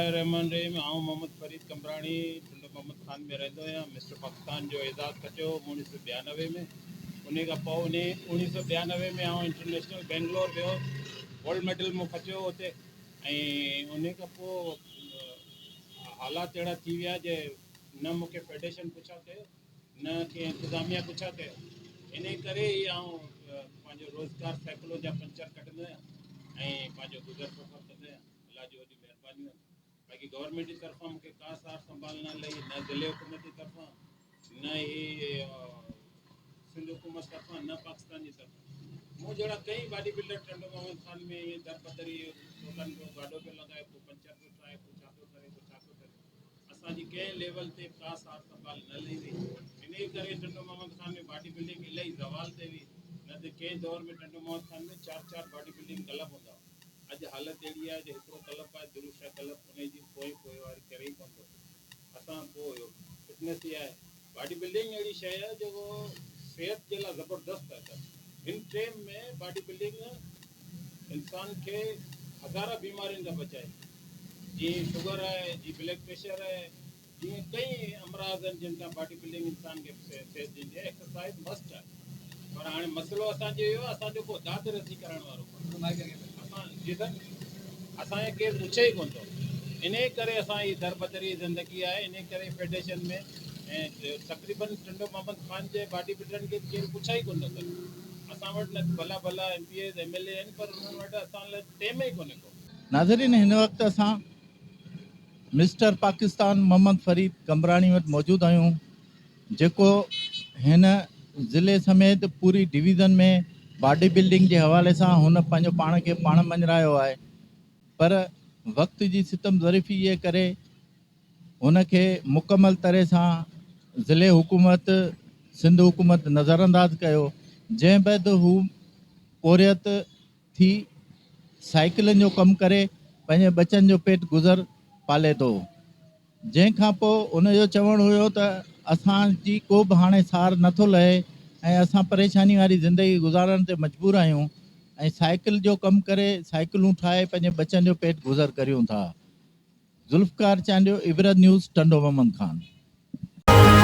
الله الرحمٰن الرحيم آئون محمد فريد قمبراڻي ٽنڊو محمد خان ۾ رهندو آهيان مسٽر پاڪستان جو اعزاز کٽيو هو اوڻيهه سو 92 ۾ انهي کان پوء انهي اوڻيهه سو 92 ۾ آئون انٽرنيشنل بينگلور ويو هوس گولڊ ميڊل مون کٽيو هو اتي ۽ انهي کان پوء حالات اهڙا ٿي ويا جي نه مون کي فيڊريشن پڇا ڪيو نه ڪنهن انتظاميا پڇا ڪيو انهي ڪري ئي آئون پنهنجو روزگار سائيڪلون جا پنچر ڪڍندو آهيان ۽ پنهنجو گذر سفر ڪندو آهيان الله جون وڏيون مهربانيون آهن باقي گورنمينٽ جي طرفان مونکي ڪا سار سنڀال نه لهي نه ضلعي حڪومت جي طرفان نه ئي سنڌ حڪومت طرفان نه پاڪستان جي طرفان مون جهڙا ڪئي باڊي بلڊر ٽنڊو محمد خان ۾ ائين در بدري ٽوڪن پيو گاڏو پيو لڳائي ڪو پنچر پيو ٺاهي ڪو ڇا پيو ڪري ڪو ڇا پيو ڪري اسان جي ڪنهن ليول تي ڪا سار سنڀال نه لهي وئي. انهيء ڪري ٽنڊو محمد خان ۾ باڊي بلڊنگ الائي زوال تي هئي، نه ته ڪنهن دور ۾ ٽنڊو محمد خان ۾ چار چار باڊي بلڊنگ ڪلب هوندا هئا. اڄ حالت اهڙي آهي جو هڪڙو ڪلب آهي درو شاهه ڪلب انهيء جي پوئين پوئواري ڪري ئي ڪونه ٿو. اسان پوء اهو فٽنيس ئي آهي. باڊي بلڊنگ اهڙي شيء آهي جيڪو صحت جي لاء زبردست آهي سر. هن ٽيم ۾ باڊي بلڊنگ انسان کي هزارها بيمارين کان بچائي ٿي. جيئن شگر آهي، جيئن بلڊ پريشر آهي، جيئن ڪئين امراض آهن جن کان باڊي بلڊنگ انسان کي صحت ڏيندي آهي، ايڪسرسائيز مسٽ آهي پر هاڻي مسئلو اسان جو اهو آهي اسان جو ڪو داد رسي ڪرڻ وارو ڪونهي اسان جي سر اسان کي ڪير پڇي ئي ڪونه ٿو انهي ڪري اسان هي دربدري زندگي آهي انهي ڪري فيڊريشن ۾ ۽ تقريبن ٽنڊو محمد خان جي باڊي بلڊرن کي ڪير پڇا ئي ڪونه ٿو ڪري اسان وٽ نه ڀلا ڀلا M P As M L A آهن پر انهن وٽ اسان لاء ٽيم ئي ڪونهي ڪو. ناظرين هن وقت اسان مسٽر پاڪستان محمد فريد قمبراڻي وٽ موجود آهيون جيڪو هن ضلعي سميت پوري ڊويزن ۾ باڊي بلڊنگ جي حوالي سان هن پنهنجو پاڻ کي پاڻ مڃرايو آهي پر وقت جي ستم ظريفي جي ڪري هن کي مڪمل طرح سان ضلعي حڪومت سنڌ حڪومت نظر انداز ڪيو جنهن بعد هو پورهيت ٿي سائيڪلن جو ڪم ڪري پنهنجي ٻچن جو پيٽ گذر پالي ٿو. جنهن کان پوء ان جو چوڻ هيو ته اسان جي ڪو به هاڻي سار نه ٿو لهي ۽ اسان پريشاني واري زندگي گذارڻ تي مجبور آهيون ۽ سائيڪل جو ڪم ڪري سائيڪلون ٺاهي پنهنجي ٻچن جو پيٽ گذر ڪريون ٿا. ذوالفقار چانڊيو، عبرت نيوز، ٽنڊو محمد خان.